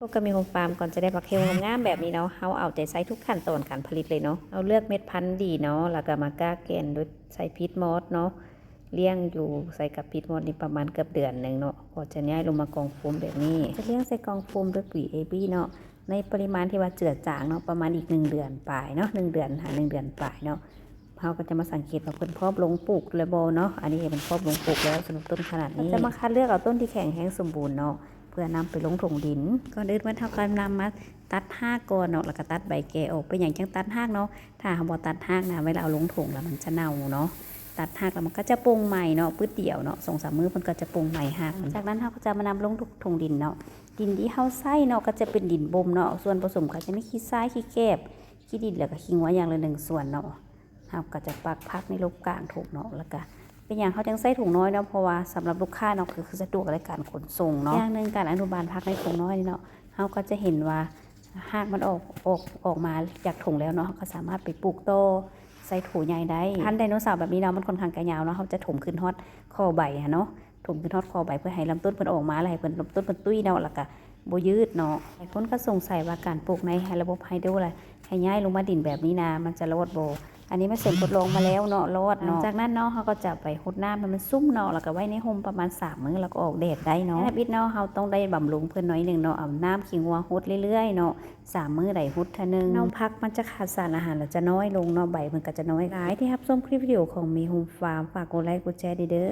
ພບກັບມີໂຮມຟາມ ກ່ອນຈະໄດ້ຜັກເຫັວງາມໆແບບນີ້ເນາະ ເຮົາເອົາໃຈໃສ່ທຸກຂັ້ນຕອນການຜະລິດເລີຍເນາະ. ເຮົາເລືອກເມັດພັນດີເນາະ ແລ້ວກໍມາກະແກນດ້ວຍໃຊ້ພີດມອດເນາະ. ລ້ຽງຢູ່ໃສ່ກັບພີດມອດນີ້ປະມານເກືອບເດືອນໜຶ່ງເນາະ ກໍຈະຍ້າຍລົງມາກອງໂຟມແບບນີ້. ຈະລ້ຽງໃສ່ກອງໂຟມດ້ວຍປຸ໋ຍເອບີເນາະ ໃນປະລິມານທີ່ວ່າເຈືອຈາງເນາະ ປະມານອີກໜຶ່ງເດືອນປາຍເນາະ ໜຶ່ງເດືອນຫາໜຶ່ງເດືອນປາຍເນາະ. ເຮົາກໍຈະມາສັງເກດວ່າເພິ່ນພ້ອມລົງປູກແລ້ວບໍ່ເນາະ. ອັນນີ້ເພິ່ນພ້ອມລົງປູກແລ້ວ ສຳລັບຕົ້ນຂະໜາດນີ້. ເຮົາຈະມາຄັດເລືອກເອົາຕົ້ນທີ່ແຂງແຮງສົມບູນເນາະ ເພື່ອນຳໄປລົງຖົງດິນ. ກ່ອນອື່ນໝົດເຮົາກໍນຳມາຕັດຮາກກ່ອນເນາະ ແລ້ວກໍຕັດໃບແກ່ອອກ. ເປັນຫຍັງຈັ່ງຕັດຮາກເນາະ? ຖ້າເຮົາບໍ່ຕັດຮາກນະ ເວລາເອົາລົງຖົງແລ້ວມັນຈະເນົ່າເນາະ. ຕັດຮາກແລ້ວມັນກໍຈະປົ່ງໃໝ່ເນາະ ປຶດດຽວເນາະ ສອງສາມມື້ເພິ່ນກໍຈະປົ່ງໃໝ່ຮາກມັນ. ຈາກນັ້ນເຮົາກໍຈະມານຳລົງຖົງດິນເນາະ. ດິນທີ່ເຮົາໃຊ້ເນາະ ກໍຈະເປັນດິນບົ່ມເນາະ ສ່ວນປະສົມກໍຈະມີຂີ້ຊາຍ ຂີ້ແກບ ຂີ້ດິນ ແລ້ວກໍຂີ້ງົວຢ່າງລະໜຶ່ງສ່ວນເນາະ. ເຮົາກໍຈະປັກຜັກໃນລົບກາງຖົງເນາະ ແລ້ວກໍເປັນຫຍັງເຮົາຈັ່ງໃຊ້ຖົງນ້ອຍເນາະ ເພາະວ່າສຳລັບລູກຄ້າເນາະ ກໍຄືສະດວກໃນການຂົນສົ່ງເນາະ. ຢ່າງໜຶ່ງ ການອະນຸບານຜັກໃນຖົງນ້ອຍນີ້ເນາະ ເຮົາກໍຈະເຫັນວ່າຮາກມັນອອກ ອອກ ອອກມາຈາກຖົງແລ້ວເນາະ ເຮົາກໍສາມາດໄປປູກຕໍ່ໃສ່ຖົງໃຫຍ່ໄດ້. ພັນໄດໂນເສົາແບບນີ້ເນາະ ມັນຂ້ອນຂ້າງຈະຍາວເນາະ ເຮົາຈະຖົມຂຶ້ນຮອດຂໍ້ໃບຫັ້ນເນາະ ຖົມຂຶ້ນຮອດຂໍ້ໃບ ເພື່ອໃຫ້ລຳຕົ້ນເພິ່ນອອກມາ ແລະ ໃຫ້ເພິ່ນ ລຳຕົ້ນເພິ່ນຕຸ້ຍເນາະ ແລ້ວກໍບໍ່ຍືດເນາະ. ຫຼາຍຄົນກໍສົງໄສວ່າການປູກໃນໃນລະບົບໄຮໂດລະ ໃຫ້ຍ້າຍລົງມາດິນແບບນີ້ນະ ມັນຈະລອດບໍ່? ອັນນີ້ມາເສັງທົດລອງມາແລ້ວເນາະ ລອດເນາະ. ຫຼັງຈາກນັ້ນເນາະ ເຮົາກໍຈະໄປຫົດນ້ຳໃຫ້ມັນຊຸ່ມເນາະ ແລ້ວກໍໄວ້ໃນຮົ່ມປະມານສາມມື້ ແລ້ວກໍອອກແດດໄດ້ເນາະ. ແຕ່ທຳອິດເນາະ ເຮົາຕ້ອງໄດ້ບຳລຸງເພິ່ນໜ້ອຍໜຶ່ງເນາະ ເອົານ້ຳຂີ້ງົວຫົດເລື້ອຍໆເນາະ ສາມມື້ໄດ້ຫົດເທື່ອໜຶ່ງ. ນ້ອງຜັກມັນຈະຂາດສານອາຫານ ແລ້ວຈະນ້ອຍລົງເນາະ ໃບເພິ່ນກໍຈະນ້ອຍ. ຫຼາຍທີ່ຮັບຊົມຄລິບວິດີໂອຂອງມີໂຮມຟາມ ຝາກກົດໄລກົດແຊເດີ້.